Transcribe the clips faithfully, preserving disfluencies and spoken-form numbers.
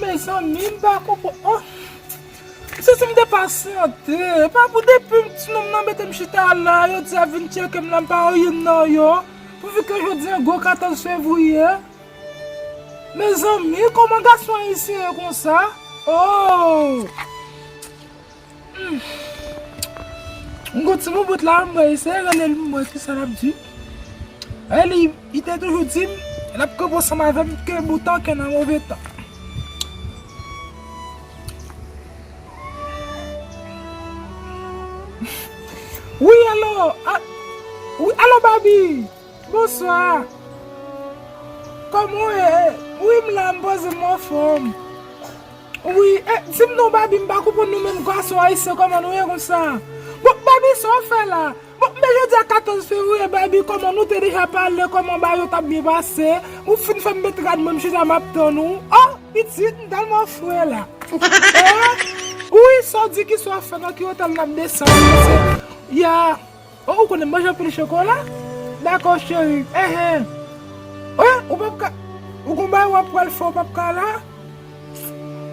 Mezanmi, m pa konprann. Oh. Se si m te pasyante. E pa pou depi ti nonm nan mete m chita la, yo di ap vin tcheke m la, m pa anyen nan yo. Pouvi ke jodi a gwo katòz fevriye. Mezanmi, kòman gason ayisyen ye konsa? Oh! Hmm. M gon ti bout la, m eseye rele l, m wè kisa l ap di. E li, li te toujou di m, l ap kanpe ansanm avè m, ke bon tan ke nan move tan. Wi, alo, a, wi, alo, Babi. Bonswa. Kòman w ye? Wi, m la, m poze m anfòm. Wi, e, di m non, Babi, m pa konprann nou menm gason ayisyen, kòman nou ye konsa? Bon, Babi, sa w fè la? Bon, men jodi a katòz fevriye, Babi, kòman nou te deja pale, kòman bagay yo t ap byen pase? Ou fin fè m met rad mwen, m chita, m ap tann ou. Oh, pitit, m tèlman fre la. Eh? Wi, sa w di, ki sa w ap fè nan ki otèl n ap desann? Ya. Oh, ou konnen m manje anpil chokola? Dakò, cheri. Enhen. Wi, ou p ap ka, ou gon bagay w ap pral fè, ou p ap ka la?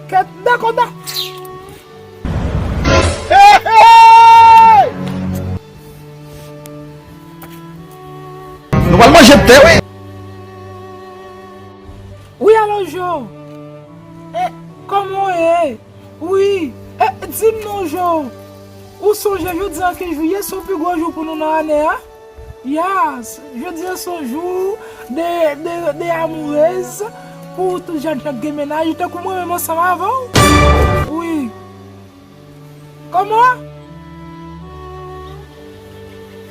Kèt, dakò, da. Nou pral manje tè, wi. Wi, alo, Jo. E, kòman w ye? Wi. E, di m non, Jo. Ou sonje jodi a kenz jiyè, se yon pi gwo jou pou nou nan ane a? Yes, jodi a se yon jou de, de, de amourez pou tout jèn fi k gen mennaj, tankou mwen menm ansanm avè w. Wi. Kòman?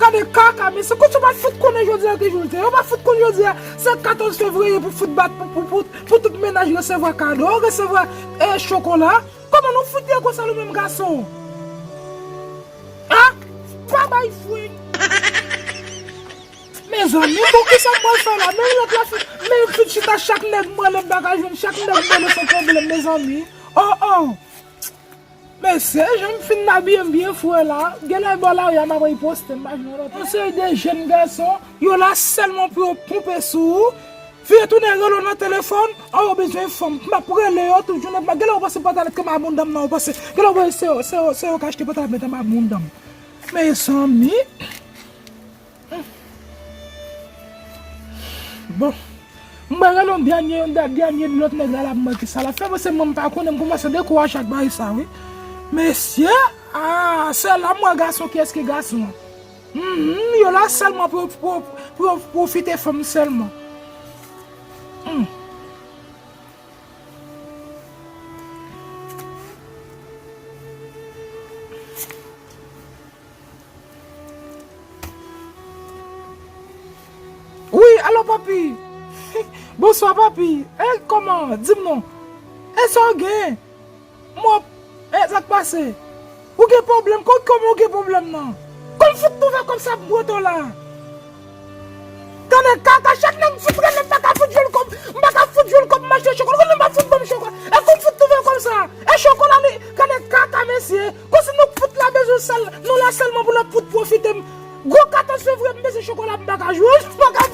Gade kaka, mesye, kote yo pa t fout konnen jodi a ki jou l te ye? Yo pa fout konn jodi a se katòz fevriye pou fout bat, pou, pou, pou, pou tout mennaj resevwa kado, resevwa, eh, chokola. Kòman nou fout ye konsa nou menm gason? Ah, pa bay fwing. Mezanmi, bon, kisa m pral fè la? Men lòt la, men fin chita, chak nèg m rele m pa ka jwenn, chak nèg m rele se pwoblèm, mezanmi. Oh, oh. Mesye, jan m fin abiye m byen fre la, genlè bò lari a m ap riposte, m pa jwenn lòt. Yon seri de jèn gason, yo la sèlman pou yo ponpe sou ou. Vire tounen rele w nan telefòn, oh, yo bezwen fanm. M ap rele yo tout jounen, genlè w panse pantalèt ke m ap bounda m nan, w panse, genlè w panse se yo, se yo, se yo k achte pantalèt met anba bounda m. Mezanmi. Bon. M pral rele yon dènye, yon dè-, dènye lòt nèg la, l ap mwen ki sa l ap fè, paske mwen m pa konnen, m kòmanse dekouraje ak bagay sa, wi. Mesye, ah, se la m wè gason, kiyès ki gason an. Mhm, yo la sèlman pou, pou, pou, pou pwofite fanm sèlman. Hmm. Wi, alo, papi. Bonswa, papi. E, kòman? Di m non. E sa w gen? Mwen, e, sa k pase? Ou gen pwoblèm? Kò-, kòman ou gen pwoblèm nan? Kòm fout twouve kòb sa m pote w la. Tande kaka, chak nèg m fout rele, m pa ka fout jwenn kòb, m pa ka fout jwenn kòb m achte chokola, ou konnen m pa fout ban m chokola. E kòm fout twouve kòb sa? E chokola li, tande kaka, mesye. Kòmsi nou fout la bezwen sèl, nou la sèlman pou n ap fout pwofite m. Gwo katòz fevriye, m bezwen chokola, m pa ka jwenn, m pa ka